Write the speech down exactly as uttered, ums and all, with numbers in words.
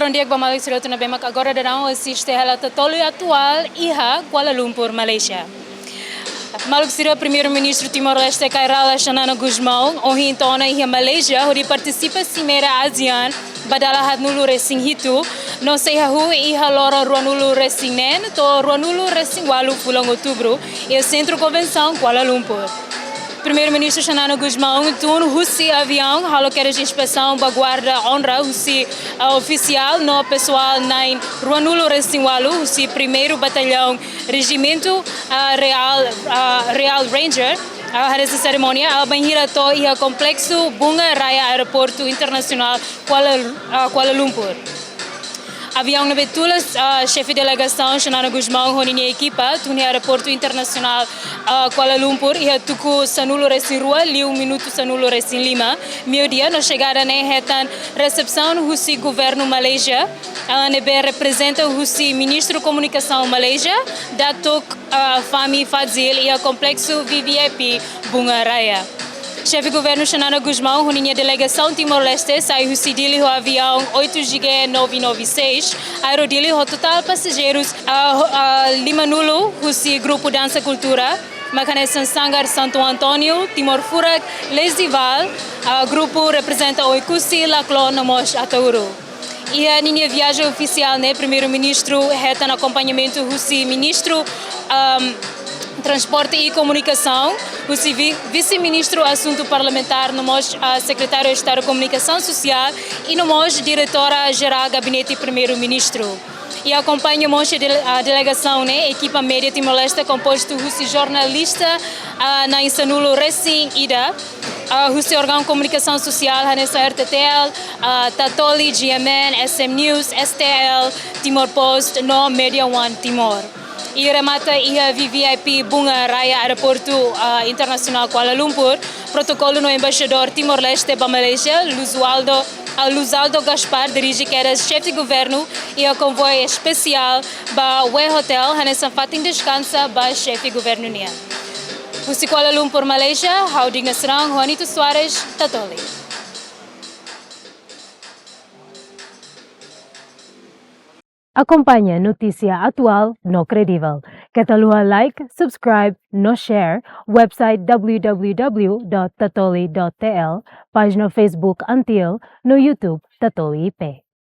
Loron di'ak ba maluk sira hotu ne'ebé mak agora daudaun asiste hela Tatoli Atuál iha Kuala Lumpur, Malaysia. Maluk sira, Primeiru-Ministru Timor-Leste, Kay Rala Xanana Gusmão, ohin to'o ona iha Malaysia hodi partisipa Simeira ASEAN ba dala haatnulu-resin-hitu, no sei hahú iha loron ruanulu-resin-neen to'o ruanulu-resin-ualu fulan Outubru, iha Sentru Konvensaun Kuala Lumpur. Primeiru-Ministru Xanana Gusmão tun husi aviaun halo kedas inspesaun ba guarda onra husi, ah, ofisiál no pesoál na'in ruanulu-resin-ualu husi Primeiru Batallaun Rejimentu, ah, Reál, ah, Reál Ranger, ah, hanesan serimónia, ah, bainhira to'o iha Kompleksu Bunga Raya Aeroportu Internasionál Kuala, ah, Kuala Lumpur. Aviaun ne'ebé tula, ah, Xefe Delegasaun Xanana Gusmão ho ninia ekipa tun iha Aeroportu Internasionál, ah, Kuala Lumpur iha tuku sanulu-resin-rua liu minutu sanulu-resin-lima, meiudia, no xegada ne'e hetan resepsaun husi Governu Malaysia, ah, ne'ebé reprezenta husi Ministru Komunikasaun Malaysia, Datuk, ah, Fahmi Fadzil, iha Kompleksu V V I P Bunga Raya. Xefe Governu Xanana Gusmão ho ninia delegasaun Timor-Leste sai husi Dili ho aviaun oito G G nove nove seis, Aero Dili, ho totál pasajeirus, ah, ho, ah, limanulu husi grupu dansa kultura, mak hanesan Sanggar Santo António, Timor Furak, Lesival, ah, grupu reprezenta Oekusi, Laklon no mós Ataúro. Iha ninia viajen ofisiál ne'e, Primeiru-Ministru hetan akompañamentu husi Ministru, ahm, Transporte i Komunikasaun, husi vi-, Vise-Ministru Asuntu Parlamentár, no mós, ah, Sekretáriu Estadu Komunikasaun Sosiál, i no mós Diretora Jerál Gabinete Primeiru-Ministru. I akompaña mós dele-, ah, delegasaun ne'e ekipa média Timor-Leste kompostu husi jornalista, ah, na'in sanulu-resin-ida, ah, husi órgaun komunikasaun sosiál hanesan R T T L, ah, Tatoli, G M N, S M News, S T L, Timor Post, no Media One Timor. I remata iha V V I P Bunga Raya Aeroportu, ah, Internasionál Kuala Lumpur, protokolu no Embaixadór Timor-Leste ba Malaysia, Luzualdo, ah, Luzaldo Gaspar, dirije kedas Xefe Governu iha konvoi espesiál ba We Hotel, hanesan fatin deskansa ba Xefe Governu nian. Husi Kuala Lumpur, Malaysia, ha'u Digna Serang, Juanito Soares, Tatoli. Akompaña notísia atuál no kredivel. Keta haluha like, subscribe, no share website W W W dot tatoli dot T L, pájina Facebook Antiel, no YouTube Tatoli I P.